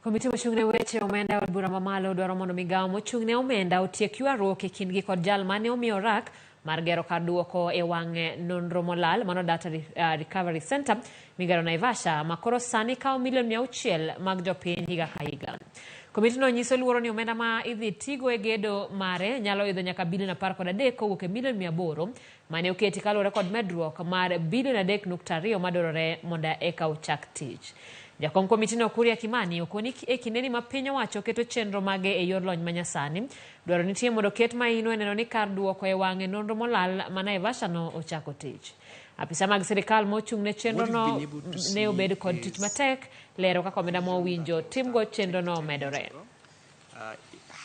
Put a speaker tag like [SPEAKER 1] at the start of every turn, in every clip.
[SPEAKER 1] Komiti mochung' ne weche omenda e od bura mamalo dwaro mondo migawo mochung' ne omenda otiek ywaruok e kindgi kod jal mane omiyo rak mar gero kar duoko e wang' nonro molal mano Data Recovery Center migero Naivasha ma koro sani kawo milion 600 mag jopiny higa ka higa. Komitino nyiso luoro ni omenda ma idhi tigo e gedo mare nyalo idho nyaka bilion 13 kowuok e milion 800 mane oketi kaluwore kod medruok mar bilion 3.2 madwarore mondo eka ochak tich. Jakom komitino Kuria Kimani okoni e kindeni ma piny owacho keto chenro mage e yor lony manyasani, dwaro nitie mondo oket maino e neno ni kar duoko e wang'e nonro molal ma Naivasha no ochako tich. Apisa mag sirikal mochung' ne chenro no ne obed kod tich matek lero kaka omenda ma owinjo timgo chenro no omedore.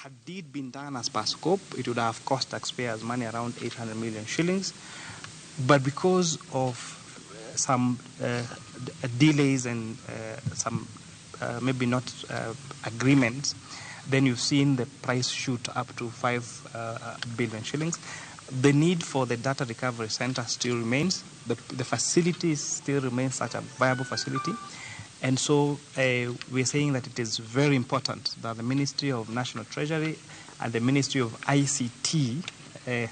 [SPEAKER 2] Had it been done as per scope, it would have cost taxpayers money around 800 million shillings. But because of some delays and some maybe not agreements, then you've seen the price shoot up to 5 billion shillings. The need for the data recovery center still remains. The facility still remains such a viable facility. And so we're saying that it is very important that the Ministry of National Treasury and the Ministry of ICT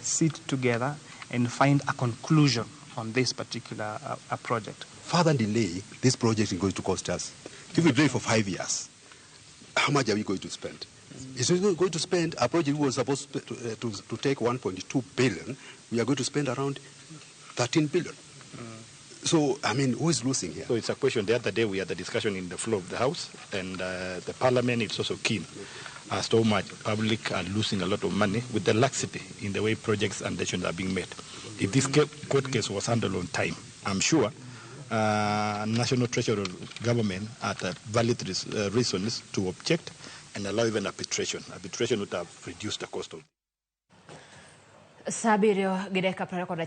[SPEAKER 2] sit together and find a conclusion on this particular project.
[SPEAKER 3] Further delay, this project is going to cost us. If we delay for 5 years, how much are we going to spend? Is we going to spend a project we was supposed to take 1.2 billion, we are going to spend around 13 billion. So, I mean, who is losing here?
[SPEAKER 4] So it's a question. The other day we had a discussion in the floor of the House, and the Parliament is also keen as to how much public are losing a lot of money with the laxity in the way projects and decisions are being made. If this court case was handled on time, I'm sure National Treasury government had valid reasons to object and allow even arbitration. Arbitration would have reduced the cost of
[SPEAKER 1] Sa 7 gi dakika 21.